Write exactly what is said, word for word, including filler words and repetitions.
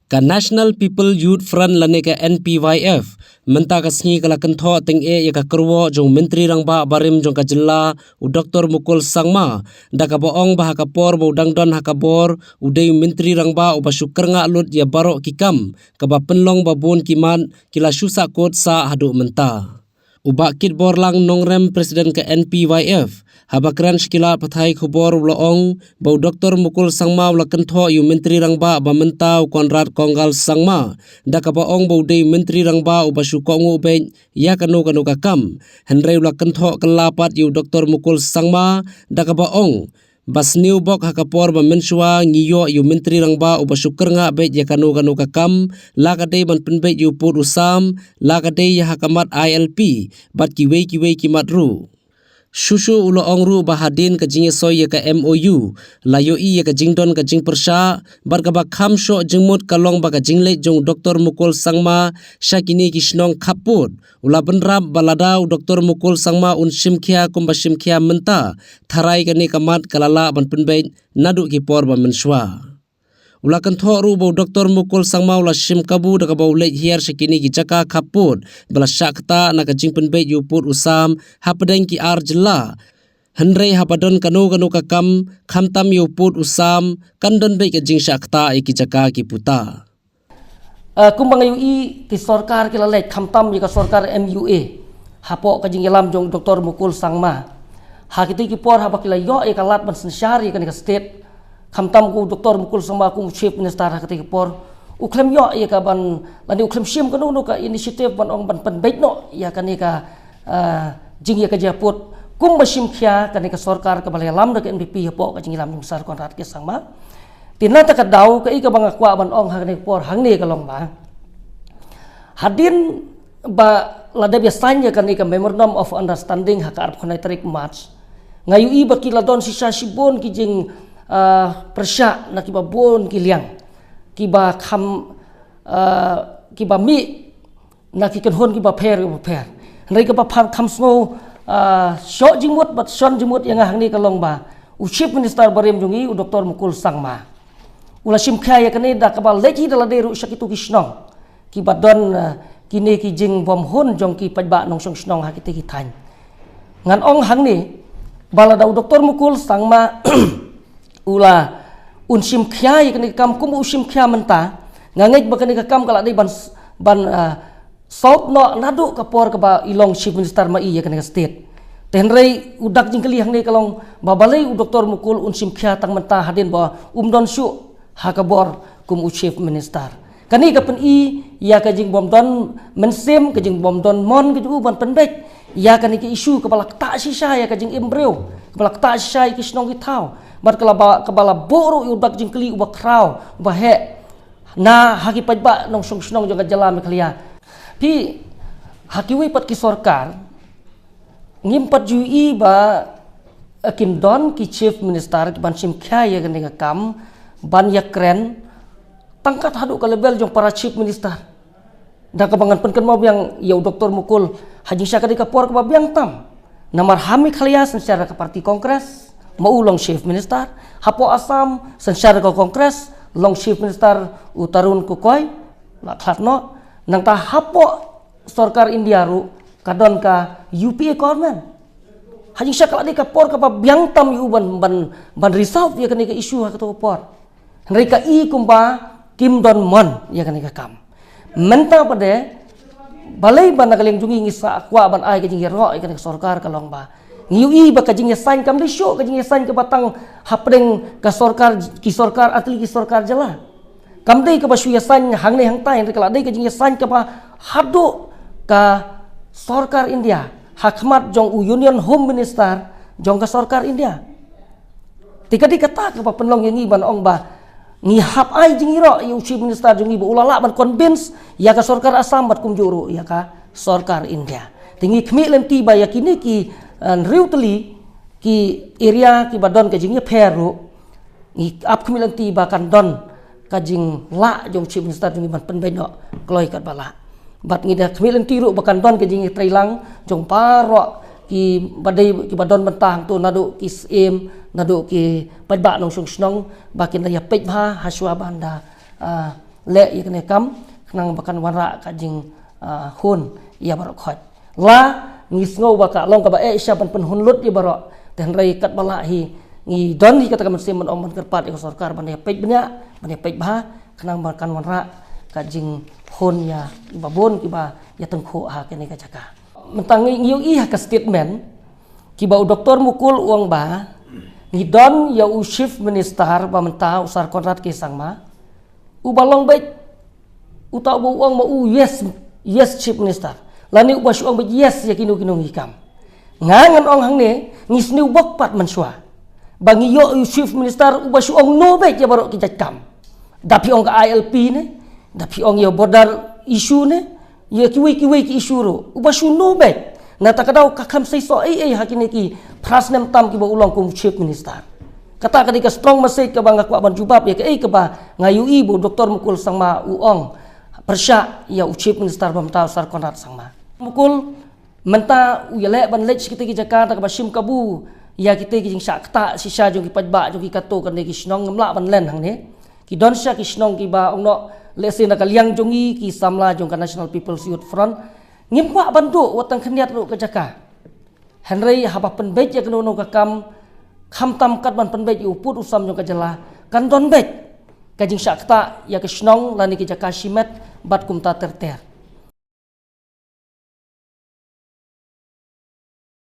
Ka National People Youth Front lane ka N P Y F mynta ka sngi ka la kynthoh tyngeh ïa ka kyrwoh jong u Myntri Rangbah barim jong ka jylla, u Doktor Mukul Sangma, da kaba ong ba ha ka por ba u dang don ha ka bor, u dei u Myntri Rangbah uba shu kyrngah lut ïa baroh ki kam kaba pynlong ba bun ki mat ki la shu sahkut sah haduh mynta. U Bah Kitborlang Nongrem, President ka N P Y F, haba kren sha ki lad pathai khubor u la ong ba u Doktor Mukul Sangma u la kynthoh ïa u Myntri Rangbah ba mynta, u Conrad Kongkal Sangma, da kaba ong ba u dei u Myntri Rangbah uba shu kohnguh beit ïa kano kano ka kam. Hynrei u la kynthoh kylla pat ïa u Doktor Mukul Sangma da kaba ong ba sniew bok ha ka por ba mynshuwa ngi ïoh ïa u Myntri Rangbah uba shu kyrngah beit ïa kano kano ka kam, la ka dei ban pynbeit ïa u pud u sam, la ka dei ïa ha ka mat I L P bad kiwei kiwei ki mat ruh. Shuh shuh u la ong ruh ba hadien ka jingïasoi ïa ka M O U, la ïohi ïa ka jingdon ka jingpyrshah, bad kaba kham shoh jingmut ka long ba ka jingleit jong u Doktor Mukul Sangma sha kine ki shnong khappud, u la bynrap ba lada u Doktor Mukul Sangma un shim khia kumba shim khia mynta, tharai kane ka mat ka la lah ban pynbeit naduh ki por ba mynshuwa. U la kynthoh ruh ba u Doktor Mukul Sangma u la shim kabu da kaba u leit hiar sha kine ki jaka khappud ba la shah ktah na ka jingpynbeit ïa u pud u sam hapdeng ki ar jylla. Hynrei haba don kano kano ka kam, khamtam ïa u pud u sam, kan don beit ka jingshah ktah ïa ki jaka ki puta. Eh, kumba nga ïohi, ki sorkar ki la leit, khamtam ïa ka sorkar M U A, hapoh ka jingïalam jong u Doktor Mukul Sangma. Ha kito ki por haba ki la ïoh ïa ka lad ban synshar ïa kane ka state, khamtam u Doktor Mukul Sangma kum u Chief Minister ha kito ki por, u khlem ïoh ïa ka ban, lane u khlem shim kano kano ka initiative ban ong ban pynbeit noh ïa kane ka, eh, jingïakajia pud kumba shim khia kane ka sorkar kaba la ïalam da ka N P P hapoh ka jingïalam jong u Sir Conrad K Sangma. Te na kata ka daw, kaei kaba nga kwah ban ong ha kane ka por hangne ka long ba, hadien ba la dep ïa sign ïa kane ka Memorandum of Understanding ha ka arphew khyndai tarik March, nga ïohi ba ki la don shisha shibun ki jing, ah, pyrshah na kiba bun ki liang, kiba kham, ah, kiba mih na ki kynhun kiba pher kiba pher. Hynrei kaba pher kham sngew, ah, shoh jingmut bad shon jingmut ïa nga hangne ka long ba u Chief Minister barim jong ngi, u Doktor Mukul Sangma, u la shim khia ïa kane da kaba leit hi da lade ruh sha kito ki shnong kiba don, ah, kine ki jingbymhun jong ki paidbah nongshong shnong ha kito ki thaiñ. Ngan ong hangne ba lada u Doktor Mukul Sangma u la un shim khia ïa kane ka kam kumba u shim khia mynta, nga ngeit ba kane ka kam ka la dei ban, ban, ah, solve noh naduh ka por kaba i long Chief Minister ma i ïa kane ka state. Te hynrei u dak jingkylli hangne ka long ba balei u Doktor Mukul un shim khia tang mynta hadien ba um don shuh ha ka bor kum u Chief Minister. Kane ka pyni ïa ka jingbymdon mynsiem, ka jingbymdon mon ka jong u ban pynbeit ïa kane ka issue kaba la ktah shisha ïa ka jingim briew, kaba la ktah shisha ïa ki shnong ki thaw. Bad kaba la, kaba la buh ruh ïa u dak jingkylli uba khraw, uba heh na ha ki paidbah nongshong shnong jong ka jylla Meghalaya. Phi, ha kiwei pat ki sorkar, ngim pat ju ïohi ba, eh, kin don ki Chief Minister kiban shim khia ïa kane ka kam ban ïakren tang kat haduh ka level jong para Chief Minister. Da kaba ngan pynkynmaw biang ïa u Doktor Mukul, ha jingshisha ka dei ka por kaba biang tam. Namar ha Meghalaya synshar ka party Congress, ma u long Chief Minister. Hapoh Assam synshar ka Congress, long Chief Minister u Tarun Gogoi, la khlad noh. Nangta hapoh sorkar India ruh ka don ka U P A government. Ha jingshisha ka la dei ka por kaba biang tam ïa u ban, ban, ban resolve ïa kane ka issue ha kato ka por. Hynrei ka i kumba kim don mon ïa kane ka kam. Mynta pat de, balei ba na ka liang jong ngi ngi sa kwah ban ai ka jingïaroh ïa kane ka sorkar ka long ba, ngi ïohi ba ka jingïasign kam dei shuh ka jingïasign kaba tang hapdeng ka sorkar, ki sorkar, atli ki sorkar jylla. Kam dei kaba shu ïasign hangne hangtai, hynrei ka la dei ka jingïasign kaba haduh ka sorkar India, ha khmat jong u Union Home Minister jong ka sorkar India. Te ka dei kata kaba pynlong ïa ngi ban ong ba ngi hap ai jingïaroh ïa u Chief Minister jong ngi ba u la lah ban convince ïa ka sorkar Assam bad kumjuh ruh ïa ka sorkar India. Te ngi khmih lynti ba ïa kine ki, eh, hynriew tylli ki area kiba don ka jingïapher ruh, ngi ap khmih lynti ba kan don ka jinglah jong Chief Minister jong ngi ban pynbeit noh kloi katba lah. Bad ngi da khmih lynti ruh ba kan don ka jingïatreilang jong baroh kiba dei, kiba don bynta hangto, naduh ki syiem, naduh ki paidbah nongshong shnong, ba kin da ïapeit bha ha shuwa ban da, ah, leh ïa kane ka kam khnang ba kan wanrah ka jing, ah, hun ïa baroh khoit. La ngi sngew ba ka long kaba eh sha ban pynhun lut ïa baroh. Te hynrei katba lah hi ngi don hi kata ka mynsiem ban ong ban kyrpad ïa ka sorkar ban ïa peit bniah, ban ïa peit bha khnang ba kan wanrah ka jinghun ïa kiba bun kiba ïa tyngkhuh ha kane ka jaka. Mynta ngi ïohi ha ka statement kiba u Doktor Mukul u ong ba ngi don ïa u Chief Minister ba mynta u Sir Conrad K Sangma, uba long beit uta uba u ong ma u yes, yes Chief Minister, lane uba shu ong beit yes ïa kino kino ki kam. Nga ngan ong hangne ngi sniew bok pat mynshuwa ba ngi ïoh u Chief Minister uba shu ong no beit ïa baroh ki jait kam. Da phi ong ka I L P ne, da phi ong ïa border issue ne, ïa kiwei kiwei ki issue ruh uba shu no beit. Na kata ka daw ka kham seisoh ei ei ha kine ki phra snem tam kiba u long kum Chief Minister. Kata ka dei ka strong message kaba nga kwah ban jubab ïa kaei kaba nga ïohi ba u Doktor Mukul Sangma u ong pyrshah ïa u Chief Minister ba mynta u Sir Conrad Sangma. Mukul mynta u ïaleh ban leit sha kitei ki jaka da kaba shim kabu ïa kitei ki jingshah ktah shisha jong ki paidbah jong ki katto katne ki shnong. Ngam lah ban len hangne, ki don shisha ki shnong kiba ong noh lehse na ka liang jong ngi ki samla jong ka National People's Youth Front. Ngim kwah ban duh wat tang khyndiat ruh ka jaka. Hynrei haba pynbeit ïa kano kano ka kam, khamtam kat ban pynbeit ïa u pud u sam jong ka jylla, kan don beit ka jingshah ktah ïa ka shnong lane ki jaka shimet bad kumta ter ter.